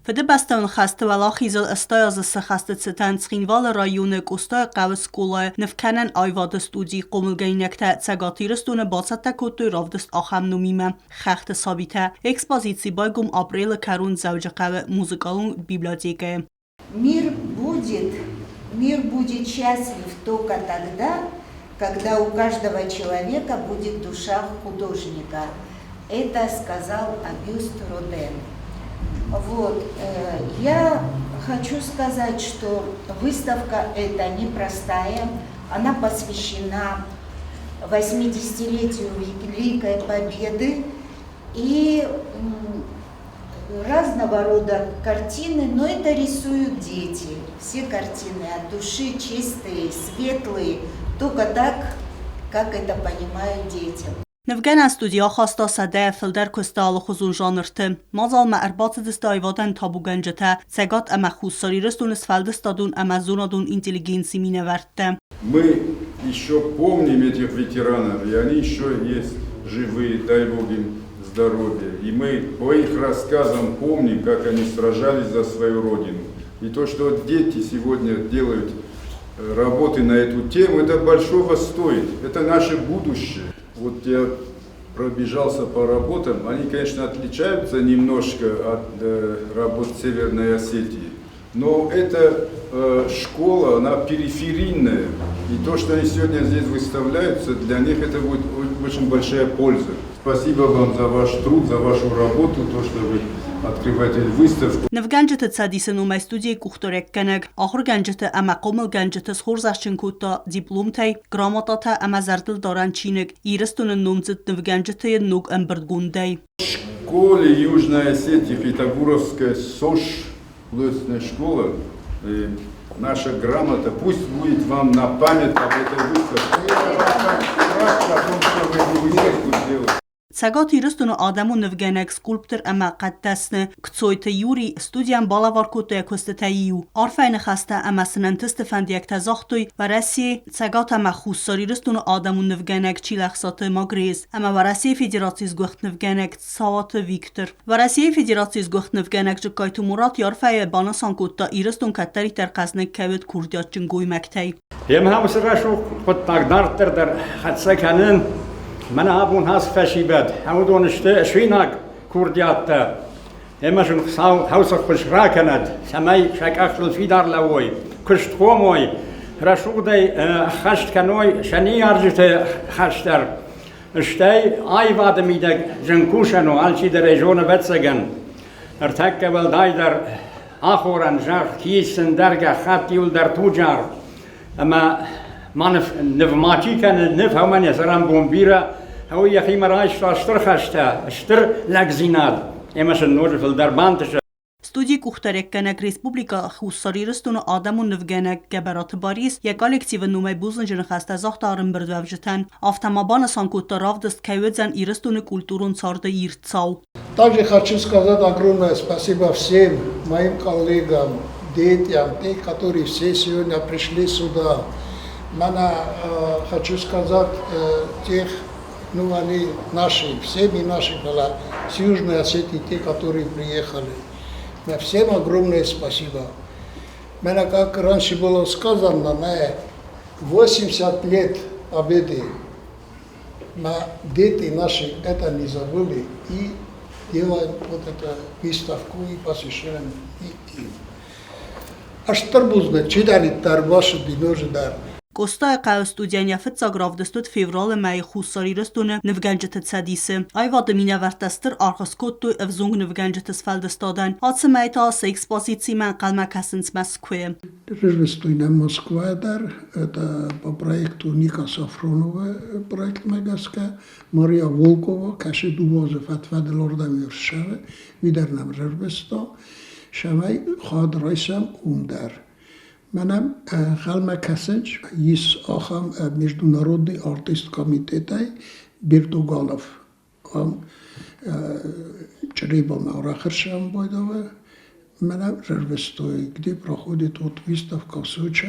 Фыдыбӕстӕон хӕсты уӕлахизыл 80 азы сӕххӕсты цытӕн Цхинвалы районы Къостайыхъӕуы скъолайы нывкӕнӕн аивады студийы хъомылгӕнинӕгтӕ Цӕгат Ирыстоны бацӕттӕ кодтой равдыст ахӕм номимӕ «Хӕхты сабитӕ». Экспозици байгом апрелы кӕрон Дзӕуджыхъӕуы музыкалон библиотекӕйы. Мир будет, мир будет счастлив только тогда, когда у каждого человека будет душа художника. Это сказал Агюст Роден. Вот. Я хочу сказать, что выставка эта непростая, она посвящена 80-летию Великой Победы и разного рода картины, но это рисуют дети. Все картины от души чистые, светлые, только так, как это понимают дети. Нывгӕнӕн студи ахаста сӕдӕйӕ фылдӕр куысты алыхуызон жанрты. Мадзалмӕ ӕрбацыдысты аивадӕн табугӕнджытӕ, Цӕгат ӕмӕ Хуссар Ирыстоны сфӕлдыстадон ӕмӕ зонадон интеллигенцийы минӕвӕрттӕ. Мы еще помним этих ветеранов, и они еще есть живые, дай Бог им здоровья. И мы по их рассказам помним, как они сражались за свою родину. И то, что дети сегодня делают работы на эту тему, это большого стоит. Это наше будущее. Вот я пробежался по работам, они, конечно, отличаются немножко от работ Северной Осетии, но эта школа, она периферийная, и то, что они сегодня здесь выставляются, для них это будет очень большая польза. Спасибо вам за ваш труд, за вашу работу, то, что вы открываете выставку. Нывгӕнджыты цӕдисы номӕй студийы къухдариуӕггӕнӕг ахуыргӕнджыты ӕмӕ хъомылгӕнджыты схорзӕхджын кодта дипломтӕй, грамотатӕ ӕмӕ зӕрдылдарӕн чиныг Ирыстоны номдзыд нывгӕнджыты ног ӕмбырдгондӕй. В школе Южной Осетии Хетагуровская СОШ, художественная школа, и наша грамота пусть будет вам на память об этой выставке. О том, что вы выставку сделали. Цӕгат Ирыстоны адӕмон нывгӕнӕг, скульптор ӕмӕ хъӕддӕсны Кцойты Юрий студийӕн балӕвар кодта йӕ куыстытӕй иу. Арфӕйы ныхӕстӕ ӕмӕ сын ӕнтысты фӕндиӕгтӕ загътой Уӕрӕсейы, Цӕгат ӕмӕ Хуссар Ирыстоны адӕмон нывгӕнӕг Чилӕхсаты Магрез ӕмӕ Уӕрӕсейы Федерацийы сгуыхт нывгӕнӕг Цауаты Виктор. Уӕрӕсейы Федерацийы сгуыхт нывгӕнӕг Джыккайты Мурат йӕ арфӕйы банысан кодта, Ирыстон кӕддӕриддӕр хъӕзныг кӕй уыд курдиатджын гоймӕгтӕй. Йемӕ уыцы рӕсугъд хъуыддаг дарддӕр дӕр хӕццӕ кӕнын. Мӕнӕ абон ацы фӕсивӕд, уыдон сты суинаг курдиаттӕ. Ӕмӕ сын Хуыцау хӕлцы ххуыс ракӕнӕд, цӕмӕй сӕ къӕхтыл фидар лӕууой, куыстхъом уой, рӕсугъдӕй ӕххӕст кӕной сӕ ныййарджыты хӕс дӕр. Стӕй аивады мидӕг зын кусӕн у, алчидӕр ӕй зоны ӕвӕццӕгӕн. Ӕртӕккӕ уӕлдайдӕр ахорӕн, зӕгъ, кисын, дӕргӕ, хатт иуылдӕр туджар. Ӕмӕ ма ныв ма чи кӕны, ныв уымӕн йӕ цӕрӕнбон бирӕ, уый йӕхимӕ райста стыр хӕстӕ, стыр лӕгдзинад, ӕмӕ сын ноджы фылдӕр бантысы. Студийы къухдариуӕггӕнӕг Республикӕ Хуссар Ирыстоны адӕмон нывгӕнӕг Гӕбӕраты Барис йӕ коллективы номӕй бузныджы ныхӕстӕ загъта ӕрӕмбырдуӕвджытӕн. Афтӕ ма банысан кодта равдыст кӕй уыдзӕн Ирыстоны культурон царды ирд цау. Также хочу сказать огромное спасибо всем моим коллегам, детям, те, которые все сегодня пришли сюда. Мана, хочу сказать, тех, ну, они наши, все мы наши была, с Южной Осетии, те, которые приехали. На всем огромное спасибо. Меня, как раньше было сказано, на 80 лет победы на дети наши это не забыли и делаем вот эту выставку и посвящаем и им. Стыр бузныг, чидӕриддӕр бацыди ноджыдӕр. Къостайыхъӕуы студийӕн йӕ фыццаг равдыст уыд февралы мӕйы Хуссар Ирыстоны нывгӕнджыты цӕдисы. Аивады минӕвӕрттӕ стыр аргъ скодтой ӕвзонг нывгӕнджыты сфӕлдыстадӕн. Ацы мӕй та сӕ экспозицимӕ ӕнхъӕлмӕ кӕсынц Мӕскуыйы. Рывыстой нӕм Москвайы дӕр, это по проекту Ника Сафронова проектмӕ гӕсгӕ. Мария Волкова кӕсы дыууӕ фӕд-фӕдыл уырдӕм ӕрссӕвы, уый дӕр нӕм рарвыста, цӕмӕй хъӕд райсӕм уым дӕр. Мӕнӕ ӕнхъӕлмӕ кӕсынц, ис ахӕм международный артист комитетӕй Бертуганов. Ам Чъребамӕ рахӕссӕм байдавы. Мӕнӕ рарвыстой, где проходит вот выставка в Сочи.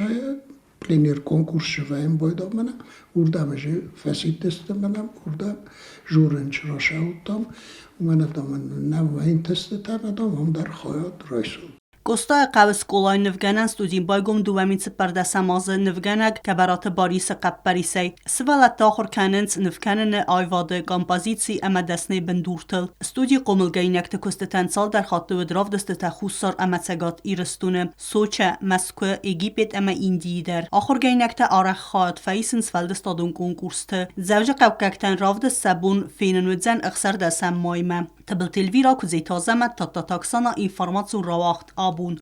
пленэр конкурс вӕййын байдав мӕнӕ, уырдӕм ӕз фӕсидтысты мӕнӕ, уырдӕм жюрин расӕудтам, уымӕн ӕмӕ нӕ вӕййын тестытӕ ӕмӕ уым дӕр хайад райсут. Къостайыхъӕуы скъолайы нывгӕнӕн студийы байгом 2014 азы нывгӕнӕг Гӕбӕраты Барисы хъӕппӕрисӕй. Сывӕллӕттӕ ахуыр кӕнынц нывкӕныны аивады, композици ӕмӕ дӕсныйы бындуртыл. Студийы хъомылгӕнинӕгты куыстытӕн цалдӕр хатты уыд равдыстытӕ Хуссар ӕмӕ Цӕгат Ирыстоны, Сочӕ, Мӕскуы, Египет ӕмӕ Индийы дӕр. Ахуыргӕнинӕгтӕ арӕх хайад фӕисынц сфӕлдыстадон конкурсты. Дзӕуджыхъӕуккӕгтӕн равдыст сӕ бон фенын уыдзӕн 16 маймӕ. Тыбылты Эльвира, Куыдзеты Азӕмӕт, Тадтаты Оксана, информацион рауагъд абон.